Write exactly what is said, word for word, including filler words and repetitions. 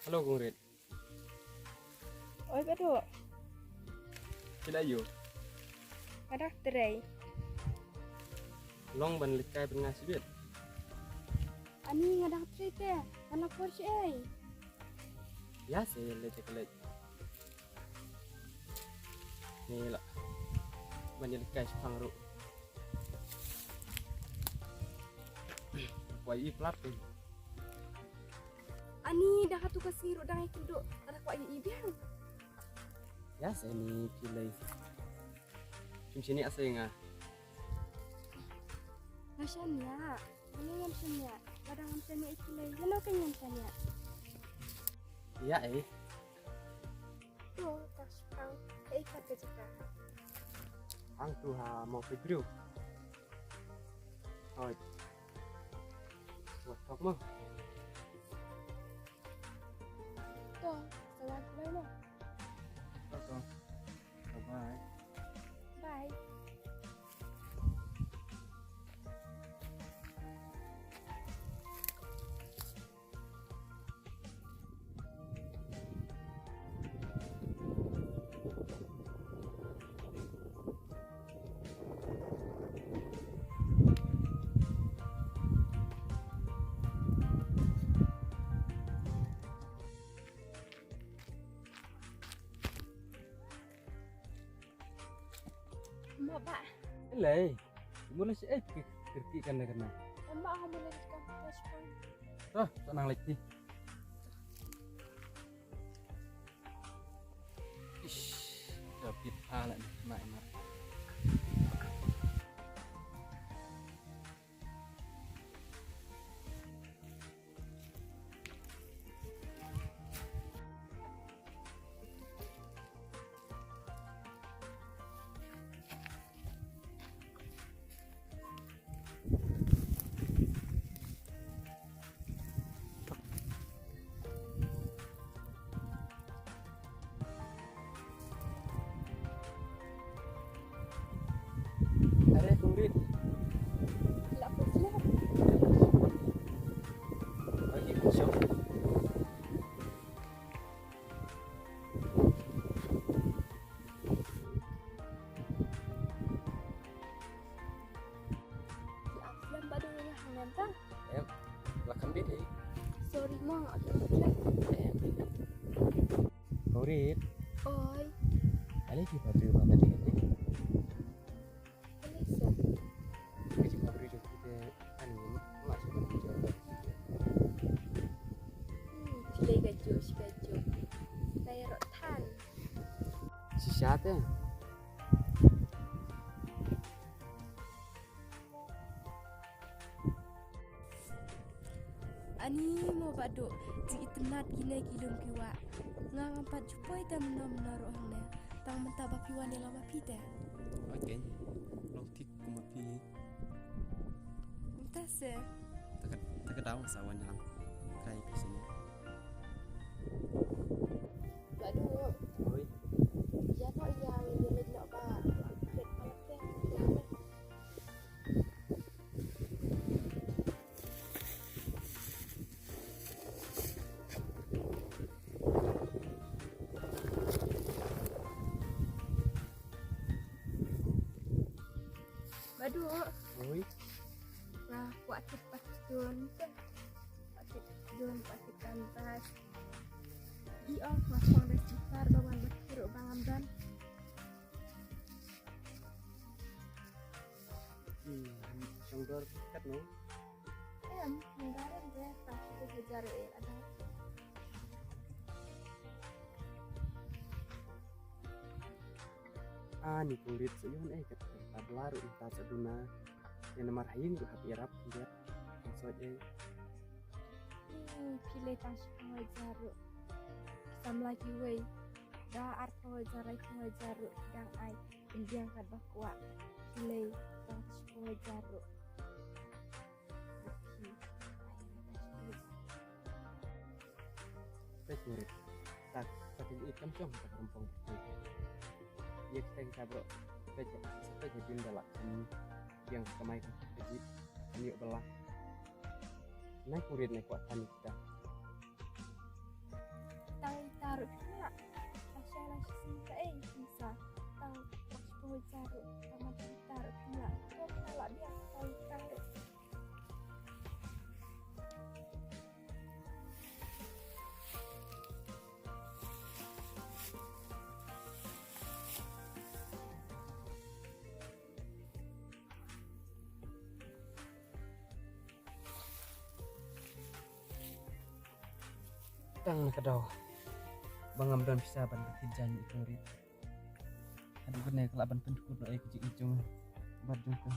Hello Kong Rit. Oi Badu. Sila yu. Ka dak trei. Long ban lehkai ban nga sibit. Ani nga dak trei te. Ana por shi ei. Ya se le te kale. Ni la. Ban lehkai shipang ru. Kwah i plat tu. Ani dah tu ka siru dang ikut duk. Ada kwah i biang. Ya se ni pilai. Cuma sini asal nga. Nga shania. Ani ngam shania. Pada ngam shania ikut lai. Ngam kan ngam shania. Ya eh. Tu tak sepang. Eh kata cakap. Ang tu ha mau pergi. Oi. Wah, tok mo. Tok, salam kenal mo. Tok, tok. Bye. Bye. Mo ba. Lei. Mula si eh kir kir kan kan. Em ba ha mula kan. Toh, tenang lagi. Ish, ka pit pha la ni, mak, mak. Are kurit. Lapor sila. Bagi kosong. Em, welcome bit eh. Sorry mo, aku. Em. Kurit. Oi. Ale ki pabri ba ka ding ding. Ka jingpabri jong phi te ani ma shu ban phi jong. Hmm, phi lei ka juh shi ka juh. Ka ïaroh than. Shisha te. Ani mo ba duk, jingitynnat kine ki lum ki wah. Nga ngam pat ju poi te mynno mynno ruh hangne. Tang mynta ba phi wan ïalam ma phi te. Oi keiñ, long thik kum ma phi. Mynta se. Ta ka, ta ka daw sa wan ïalam. Kai ki sini. Ba duk. Oi. Ïa no ïa ïa leit noh ba. Pet pala te. Ba duk. Oi. Lah, kuat cepat dun. Kuat cepat dun, kuat cepat. I ong, kuat kuat dah cepat, ba wan ba kiru ba ngam don. Hmm, shong dor katno? Em, ngam dor em, dor pynshai hajar eh, ada. Ani kurit sa ïoh eh kat tabla ruh ita sa duna. Ïa namar ha ïing ruh hap ïarap ïa. Sot eh. Hmm, phi lei tang shiphew hajar ruh. Samla kiwei. Da arphew hajar, laiphew hajar ruh dang ai. Pynbiang kat ba kwah. Phi lei tang shiphew hajar ruh. Peit murid. Tak, tak i kam chong tak rempong. Ye kita kita bro. Peit, peit din da lah. Biang kamai ka jit. Kami bela. Nai kurit nai kuat tani kita. Tang na ka daw ba ngam don pisa ban kit jaiñ ïa i kynrit. Haduh kane ka lah ban pynkut noh ïa ka jingim jong nga bad jong ka.